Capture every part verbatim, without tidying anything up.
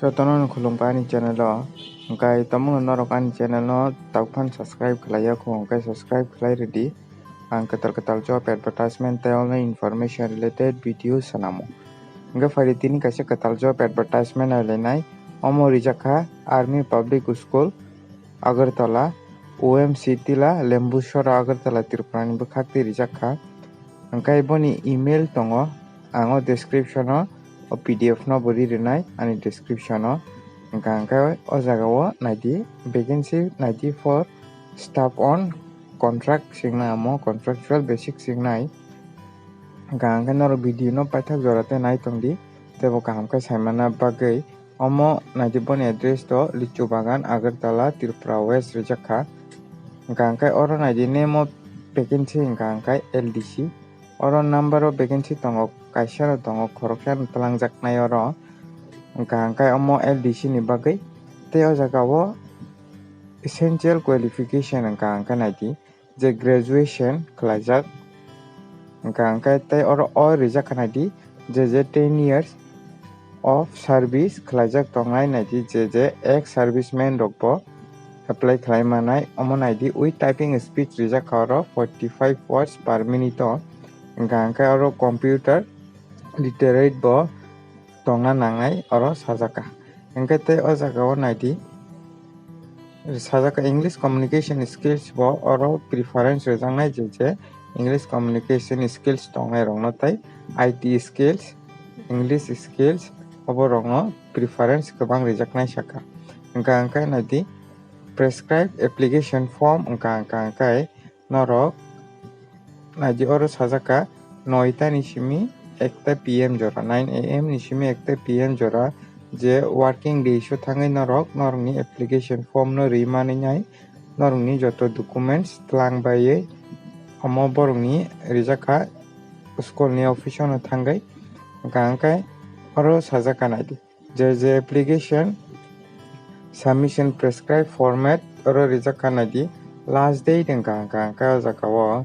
Jotono no khulumkha ani channel o. Hwnkhe tamungno norok ani channel no tabuk phano subscribe khlai ya kho, hwnkhe subscribe khlai rwdi. Ang kwtal kwtal job advertisement tei online information related video swnamo. Hwnkhe phaidi tini kaisa kwtal job advertisement nailainai. Omo rijak kha Army Public School, Agartala, O M C Tila, Lembusora, Agartala, Tripura ni bwkhak twi rijak kha. Hwnkhe boni email tongo, ang o description o o P D F no bo ri rwnai ani description o. Hwnkha hwnkhe o jaga o naidi, vacancy naidi for staff on contract singna amo, contractual basic singnai. Hwnkha hwnkhe norok video no paithak jora tei nai tongdi, tei bo kaham khe saimana bagwi. Omo naidi boni address to Lichu Bagan, Agartala, Tripura West rijak kha. Hwnkha hwnkhe oro naidi name of vacancy hwnkha hwnkhe L D C. Oro number of vacancy tongo, kaisa no tongo, khoroksa no twlangjaknai oro. Hwnkha hwnkhe omo L D C ni bagwi. Tei o jaga o essential qualification hwnkha hwnkhe naidi, je graduation khlaijak. Hwnkha hwnkhe tei oro o rijak kha naidi, je je ten years of service khlaijak tongnai naidi, je je ex serviceman rok bo apply khlai manai. Omo naidi, with typing speed rijak kha oro forty five words per minute o. Hwnkha hwnkhe oro computer literate bo tongna nangnai oro sajak kha. Hwnkhe tei o jaga o naidi, sajak kha English communication skills bo oro preference rwjaknai, je je English communication skills tongnai rokno tei I T skills, English skills, obo rokno preference kwbang rijaknai saka. Hwnkha hwnkhe naidi, prescribed application form hwnkha hwnkha hwnkhe norok naidi oro sajak kha noita ni simi ekta P M jora, nine A M ni simi ekta P M jora, je working days o thangwi norok norokni application form no ri manwi nai, norokni joto documents twlang baiwi omo borokni rijak kha school ni office o no thangwi. Hwnkha hwnkhe oro sajak kha naidi, je je application submission prescribed format oro rijak kha naidi, last date hwnkha hwnkha hwnkhe o jaga o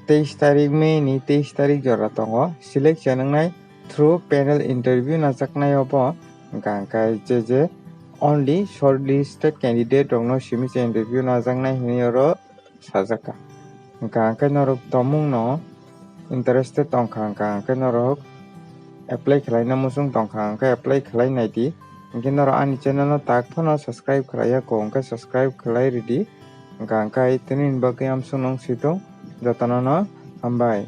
teis tarik May ni teis tarik jora tongo. Selection wngnai through panel interview najaknai obo. Hwnkha hwnkhe je je only shortlisted candidate rokno simi se interview najaknai hinwi oro sajak kha. Hwnkha hwnkhe norok tomungno interested tongkha, hwnkha hwnkhe norok apply khlaina muchung tongkha, hwnkhe apply khlai naidi. Hwnkhe norok ani channel no tak phano subscribe khlai ya kho, hwnkhe subscribe khlai rwdi. Hwnkha hwnkhe tini ni bagwi amsung nung situng, jotono no hambai.